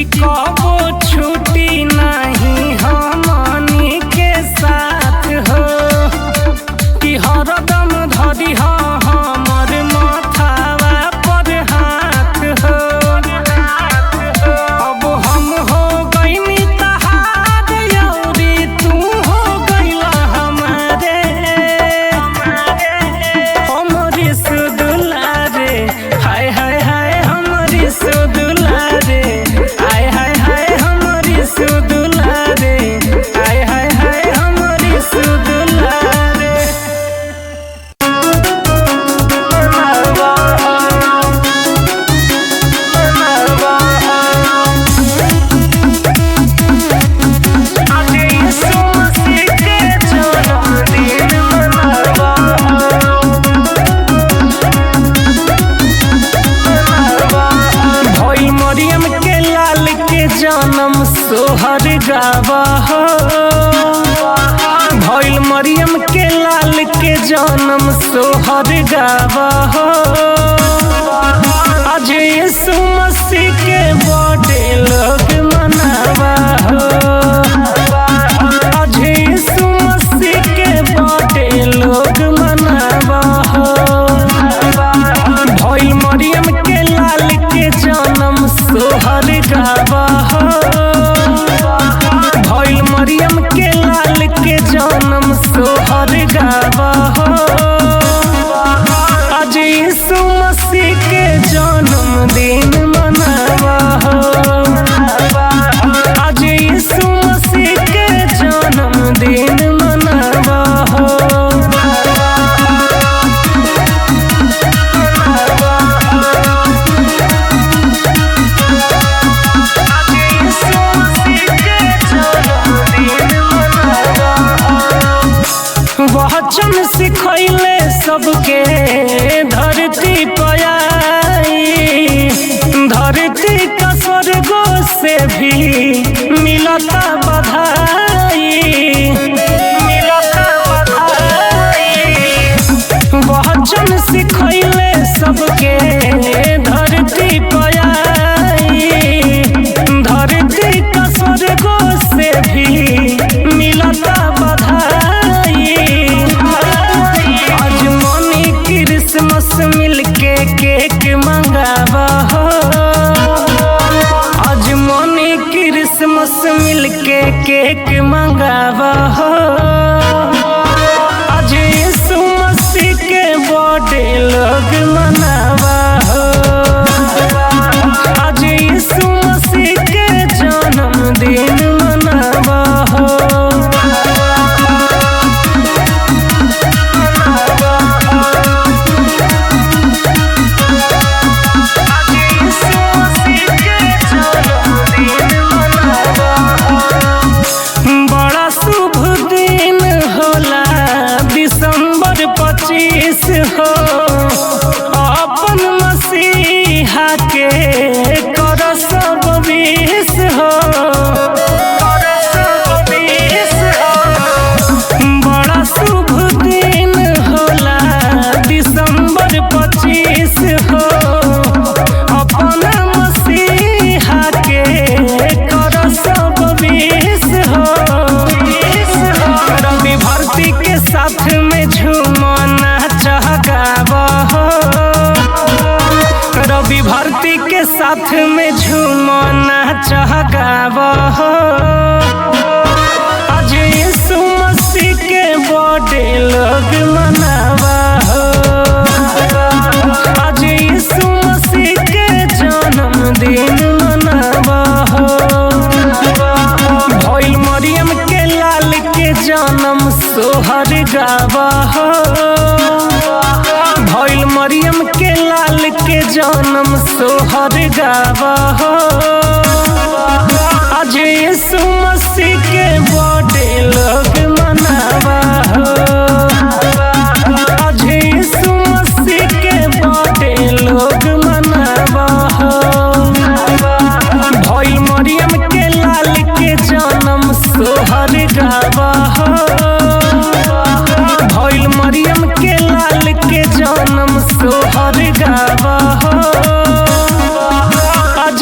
कि कबो छुट्टी नहीं हमनी के साथ हो, कि हरदम धरी हो हमर माथावा पर हाथ हो। अब हम हो गइनी तहार अउरी तू हो गइला हमारे, हमरी सुदुलारे हाय हाय हाय, हमरी सुदुलारे हाय हाय हाय, हमरी सुदुलारे हाय हाय हाय, हमरी सुदुलारे। आज यीशु मसीह के जन्मदिन मनावा। भई मरियम के लाल के जन्म सोहर गावा हो, भइल मरियम के लाल के जन्म सोहर गावा हो। आज यीशु मसीह के बर्थडे लोग मनावा हो, आज यीशु मसीह के बर्थडे लोग मनावा हो। भइल मरियम के लाल के जन्म सोहर गावा हो, भइल मरियम के लाल के जन्म सोहर गावा हो। आज यीशु मसीह के जन्मदिन मनावा हो, आज यीशु मसीह के जन्मदिन मनावा हो। आज यीशु मसीह के जन्मदिन मनावा हो। वचन सिखैले सबके धरती पयाई, धरती का स्वर्गो से भी मिलता बधाई, मिलता बधाई। वचन सिखैले सबके धरती पयाई, धरती का स्वर्गो से भी मिलता बधाई। आज मनी क्रिसमस मिलके केक मंगावा हो, आज मनी क्रिसमस मिलके केक मंगावा हो। आज यीशु मसीह के बर्थडे लोग मनावा हो, आज यीशु मसीह के जन्मदिन मनावा हो। आज यीशु मसीह के जन्मदिन मनावा हो। बड़ा शुभ दिन होला दिसंबर 25 हो, अपन मसीहा के कर सब विश हो, कर सब विश हो। बड़ा शुभ दिन होला दिसंबर 25 हो, अपन मसीहा के कर सब विश हो। रवि भारती के साथ में झूमना चहगावा हो, रवि भारती के साथ में झूमना चहगावा हो। आज यीशु मसीह के बर्थडे लोग मनावा हो, आज यीशु मसीह के जन्मदिन मनावा हो। भइल मरियम के लाल के जन्म सोहर गावा हो, भइल मरियम के लाल के जन्म सोहर गावा हो। आज यीशु मसीह के बर्थडे लोग मनावा हो, आज यीशु मसीह के बर्थडे लोग मनावा हो। भइल मरियम के लाल के जन्म सोहर गावा हो, भइल मरियम के लाल के जन्म सोहर गावा हो। आज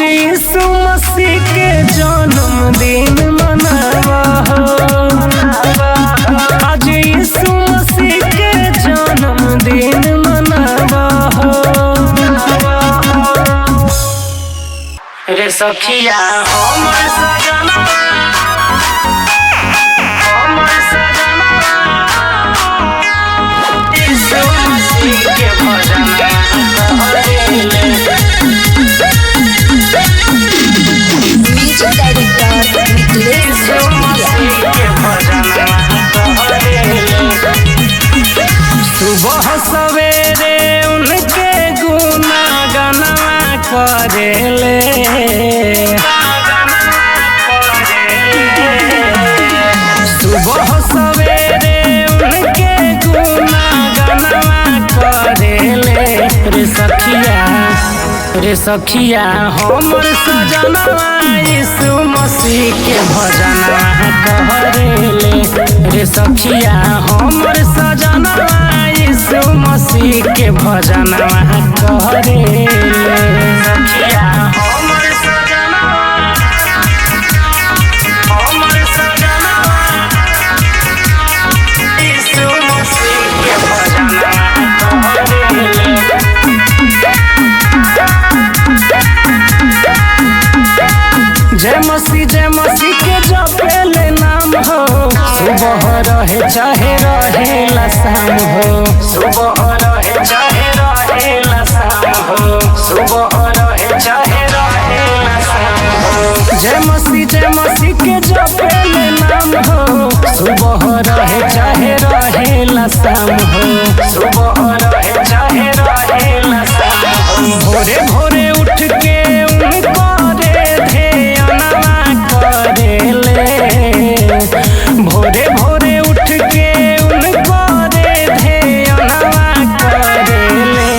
सखिया हमर सजना, हमर सजना यीशु मसीह के भजना करेले। म्यूजिक डायरेक्टर मिथिलेश यीशु भोजपुरिया। मसीह के भजना करेले। सुबह सवेरे उनके गुना गनवा करेले। सुबह सवेरे उनके गुना गनवा करेले। रे सखिया, रे सखिया हमर सजनवा यीशु मसीह के भजनवा करेले। रे सखिया हमर सजनवा यीशु मसीह के भजनवा करेले। सखिया हमर सजनवा, हमर सजनवा यीशु मसीह के भजनवा करेले। जय मसीह के जपेले नाम हो, सुबह रहे चाहे रहेला शाम हो। सुबह रहे चाहे रहेला शाम हो, सुबह रहे चाहे रहेला शाम हो। जय मसीह के जपेले नाम हो, सुबह रहे चाहे रहेला शाम हो। सुबह रहे चाहे रहेला शाम हो। भोरे भोरे उठ के उनको रे ध्यानवा करेले। भोरे भोरे उठ के उनको रे ध्यानवा करेले।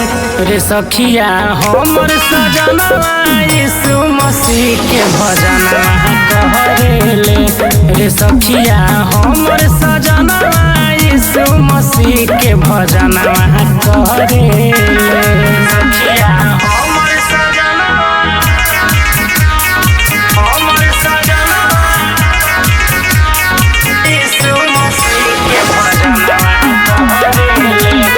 रे सखिया हमर सजनवा यीशु मसीह के भजनवा करेले। रे सखिया हमर सजनवा यीशु मसीह के भजनवा करेले। सखिया हमर सजनवा, हमर सजनवा यीशु मसीह के भजनवा करेले।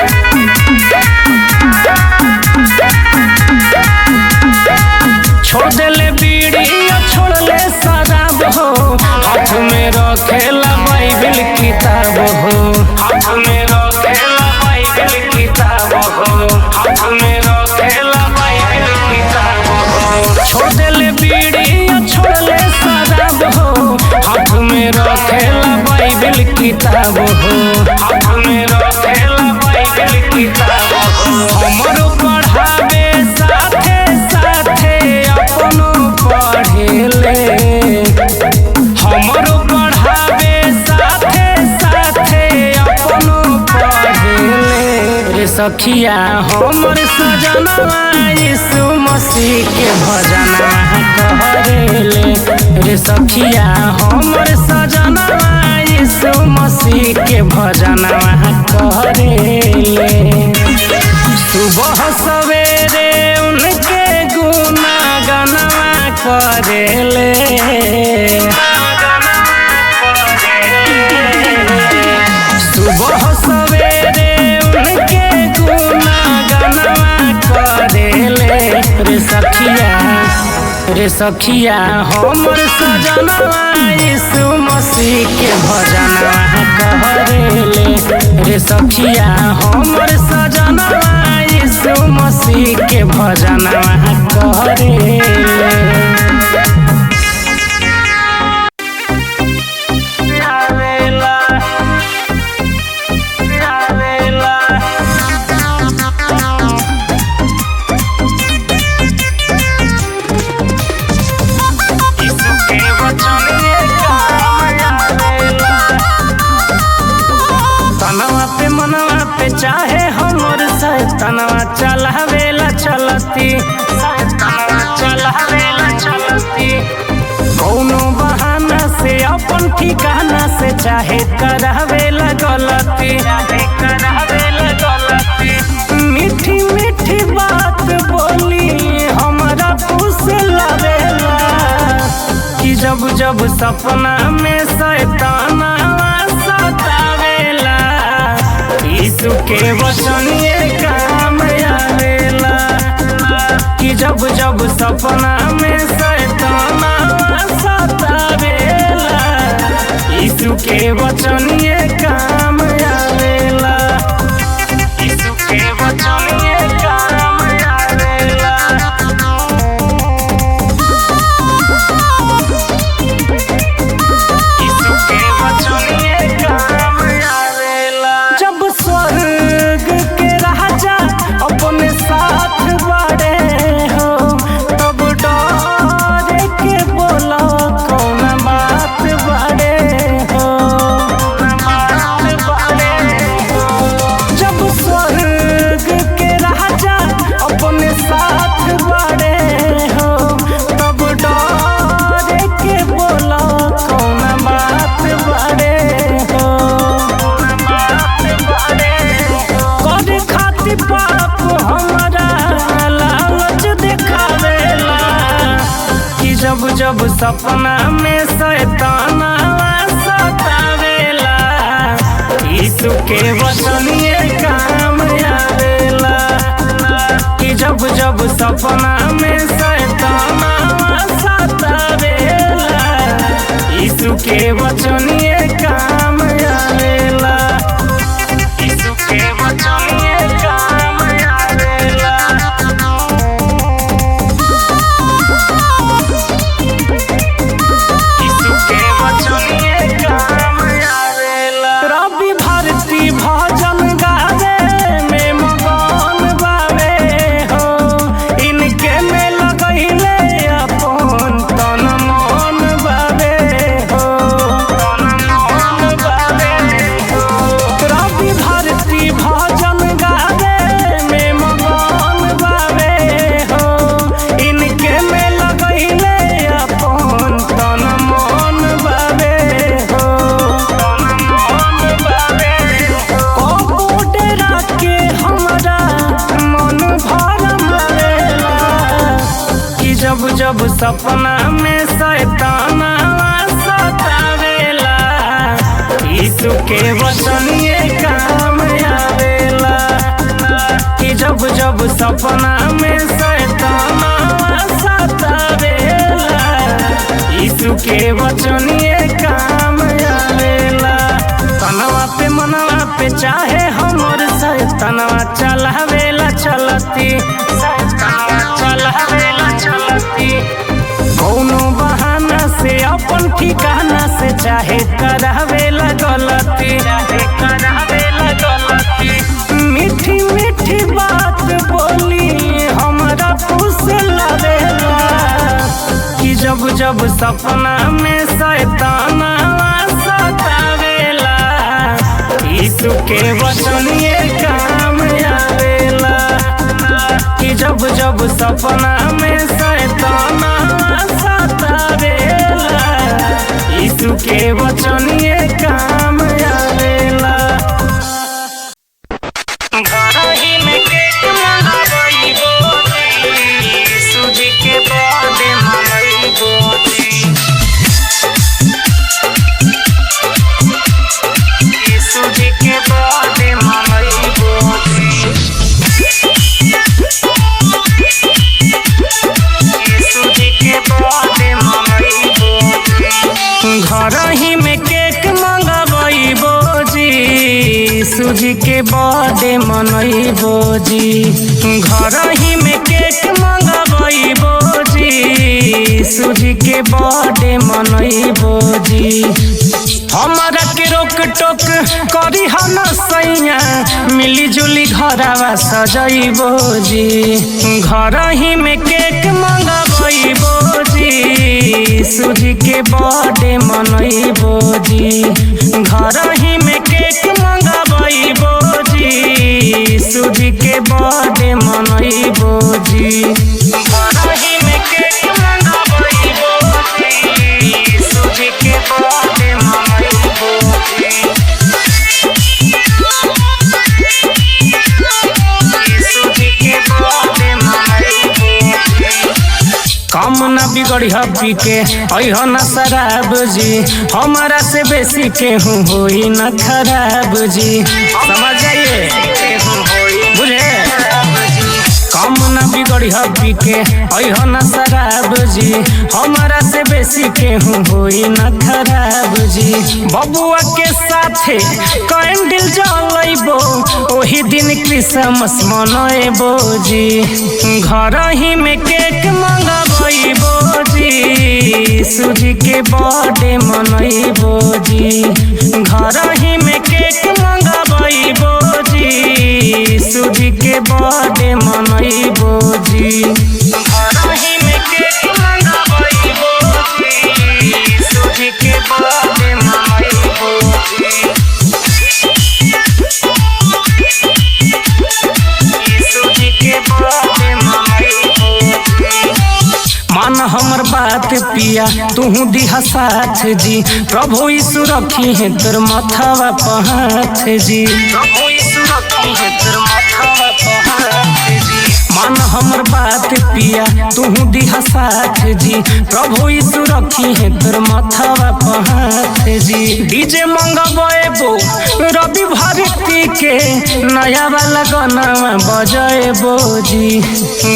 छोड़ देले बीड़ी छोड़ ले शराब हो, हाथ में रखेला बाइबिल किताब हो। हाथ में रखेला बाइबिल किताब हो, हाथ में रखेला बाइबिल किताब हो। छोड़ देले बीड़ी छोड़ ले शराब हो, हाथ में रखेला बाइबिल किताब हो। हाथ में रखेला बाइबिल किताब हो। हमरो पढ़ावे साथे साथे अपनो पढ़ेले। हमरो पढ़ावे साथे साथे अपनो पढ़ेले। रे सखिया हमर सजनवा यीशु मसीह के भजनवा करेले। रे सखिया हमर सजनवा यीशु मसीह के भजनवा करेले। सुबह सवेरे उनके गुना गनवा करेले। सुबह सवेरे उनके गुना गनवा करेले। रे सखिया, रे सखिया हमर सजनवा यीशु मसीह के भजनवा करेले। रे सखिया हमर सजनवा यीशु मसीह के भजनवा करेले। आवेला, आवेला। यीशु के वचन ये काम आवेला। तनवा पे मनवा पे चाहे हमर शैतानवा चलावेला चलती, शैतानवा चलावेला चलती। कौनो बहाना से अपन ठिकाना से चाहे करावेला गलती, चाहे करावेला गलती। मीठी मीठी बात बोली हमरा फुसलावेला, कि जब जब सपना में शैतानवा सतावेला, यीशु के वचन ये काम आवेला। कि जब जब सपना में शैताना सतावेला, यीशु के वचन ये काम आवेला। यीशु के वचन ये काम आवेला। यीशु के वचन ये काम आवेला। जब स्वर्ग के राजा अपने साथ बाड़े हो, तब डरे के बोला कौन बात बाड़े हो, बात बाड़े हो। जब स्वर्ग के राजा अपने साथ बाड़े हो, तब डरे के बोला कौन बात बाड़े हो, बात बाड़े हो। कर खातिर पाप हमारा लालच देखावेला, कि जब जब सपना में शैताना सतावेला, यीशु के वचन ये काम आवेला। कि जब जब सपना में शैताना सतावेला, यीशु के वचन ये काम आवेला। यीशु के वचन ये काम आवेला। यीशु के वचन ये काम आवेला। रवि भारती भजन गावे में मगन बावे हो, इनके में लगैले अपन तन मन बावे हो, तन मन बावे हो। रवि भारती भजन गावे में मगन बावे हो, इनके में लगैले अपन तन मन बावे हो, तन मन बावे हो। कबो डेरा के हमरा मन भरम आवेला, कि जब जब सपना में शैताना सतावेला, यीशु के वचन ये काम आवेला। कि जब जब सपना में शैताना सतावेला, यीशु के वचन ये काम आवेला। तनवा पे मनवा पे चाहे हमर शैतानवा चलावेला चलती, शैतानवा चलावेला चलती। कौनो बहाना से अपन ठिकाना से चाहे करावेला गलती, चाहे करावेला गलती। मीठी मीठी बात बोली हमरा फुसलावेला, कि जब जब सपना में शैताना सतावेला, यीशु के वचन ये काम आवेला। कि जब जब सपना में शैताना सतावेला, यीशु के वचन ये काम आवेला। घरही में केक मंगावइबो यीशु जी के बर्थडे मनइबो। यीशु जी के बर्थडे मनइबो। यीशु जी के बर्थडे मनइबो। घरही में केक मंगावइबो जी, यीशु जी के बर्थडे मनइबो जी। घरही में केक मंगावइबो जी, यीशु जी के बर्थडे मनइबो जी। हमरा के रोक टोक करी हम सैया, मिली जुली घरवा सजइबो जी। घरही में केक मंगावइबो जी, यीशु जी के बर्थडे मनइबो जी। घरही में केक मंगावइबो जी, यीशु जी के बर्थडे मनइबो जी। घरही में केक मंगावइबो जी, यीशु जी के बर्थडे मनइबो जी। यीशु जी के बर्थडे मनइबो जी। कम न बिगड़ी पी के अह न शराब जी, हमारा से बेसी केहू होई न खराब जी। समझ जाइए बुझे। कम काम ना बिगड़ी हबी के अह ना शराब जी, हमारा से बेसी केहू होई ना खराब जी। बबुआ के साथे कैंडल जलैबो, ओही दिन क्रिसमस मनैबो जी। घर ही में केक मंगबैबो जी, सूजी के बर्थडे मनैबो जी। घर ही में केक मंगबैबो जी, सूजी के बर्थडे मनैबो जी। घर ही में केक मंगबैबो जी, सूजी के बर्थडे मनैबो जी। सूजी के बर्थडे मनैबो जी। मान हमर बात पिया तुहू दिहा साथ जी, प्रभु यीशु रखी है तोर माथावा पहाथ जी। प्रभु यीशु रखी है तोर माथावा पहाथ जी। मान हमर बात पिया तुहू दिहा साथ जी, प्रभु यीशु रखी है तोर माथावा पहाथ जी। डीजे मंगबेबो रवि भारती के नया वाला गाना बजेबो जी।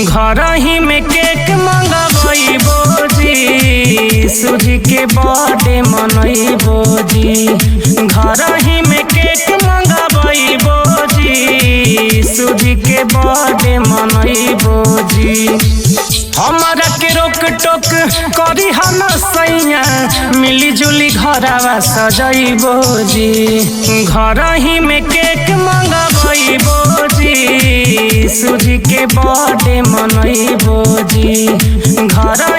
घर ही में केक मंगबैबो जी, सूजी के बर्थडे मनैबो जी। घर ही में केक मंगबैबो जी, सूजी के बर्थडे मनैबो जी। हमारा के रोक टोक करी हम सैया, मिली जुली घरवा सजैबो जी। घर ही में केक मंगबैबो जी, सूजी के बर्थडे मनैबो जी। घर